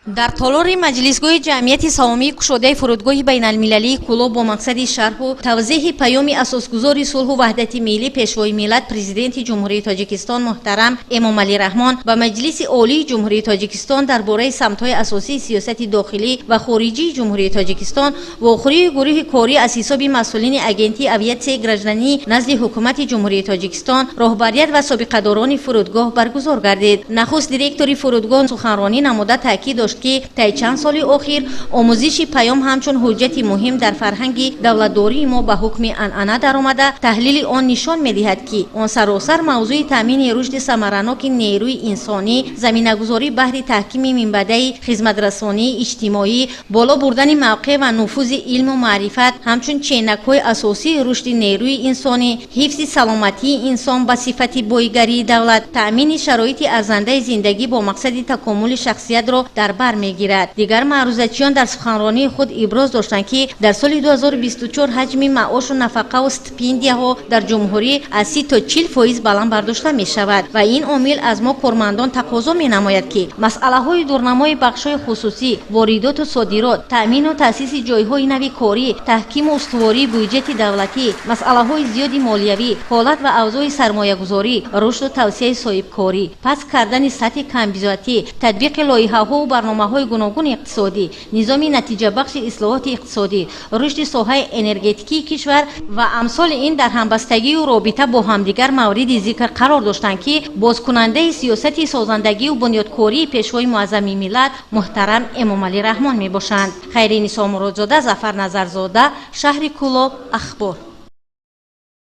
Дар толори маҷлисгоҳи Ҷамъияти саҳомии кушодаи фурудгоҳи байналмилалии Кӯлоб бо мақсади шарҳу тавзеҳи Паёми Асосгузори сулҳу ваҳдати миллӣ, Пешвои миллат, Президенти Ҷумҳурии Тоҷикистон муҳтарам Эмомалӣ Раҳмон ба Маҷлиси Олии Ҷумҳурии Тоҷикистон дар бораи самтҳои асосии сиёсати дохилӣ ва хориҷии Ҷумҳурии Тоҷикистон вохӯрии гурӯҳи корӣ аз ҳисоби масъулини Агентии авиатсияи гражданӣ назди Ҳукумати Ҷумҳурии Тоҷикистон, роҳбарият ва собиқадорони фурудгоҳ баргузор гардид. Нахуст директори фурудгоҳ суханронӣ намуда, таъкид дошт, ки таи чанд соли охир омӯзиши Паём ҳамчун ҳуҷҷати муҳим дар фарҳанги давлатдории мо ба ҳукми анъана даромада, таҳлили он нишон медиҳад, ки он саросар мавзӯи таъмини рушди самараноки нерӯи инсонӣ, заминагузорӣ баҳри таҳкими минбаъдаи хизматрасонии иҷтимоӣ, боло бурдани мавқеъ ва нуфузи илму маърифат ҳамчун ченакҳои асосии рушди нерӯи инсонӣ, ҳифзи саломатии инсон ба сифати боигарии давлат, таъмини шароити арзандаи зиндагӣ бо мақсади такомули шахсиятро дар бар мегирад. Дигар маърузачиён дар суханронии худ иброз доштанд, ки дар соли 2024 ҳаҷми маошу нафақаву стипендияҳо дар ҷумҳурӣ аз 30 то 40% баланд бардошта мешавад ва ин омил аз мо кормандон тақозо менамояд, ки масъалаҳои дурнамои бахшҳои хусусӣ, воридоту содирот, таъмину таъсиси ҷойҳои нави корӣ, таҳкиму устувории бюҷети давлатӣ, масъалаҳои зиёди молиявӣ, ҳолат ва авзои сармоягузорӣ, рушду тавсеаи соҳибкорӣ, паст кардани сатҳи камбизоатӣ, татбиқи лоиҳаҳову барномаҳои гуногуни иқтисодӣ, низоми натиҷабахши ислоҳоти иқтисодӣ, рушди соҳаи энергетикии кишвар ва амсоли ин дар ҳамбастагию робита бо ҳамдигар мавриди зикр қарор доштанд, ки бозкунандаи сиёсати созандагию бунёдкории Пешвои муаззами миллат муҳтарам Эмомалӣ Раҳмон мебошанд. Хайринисо Муродзода, Зафар Назарзода, шаҳри Кӯлоб, Ахбор.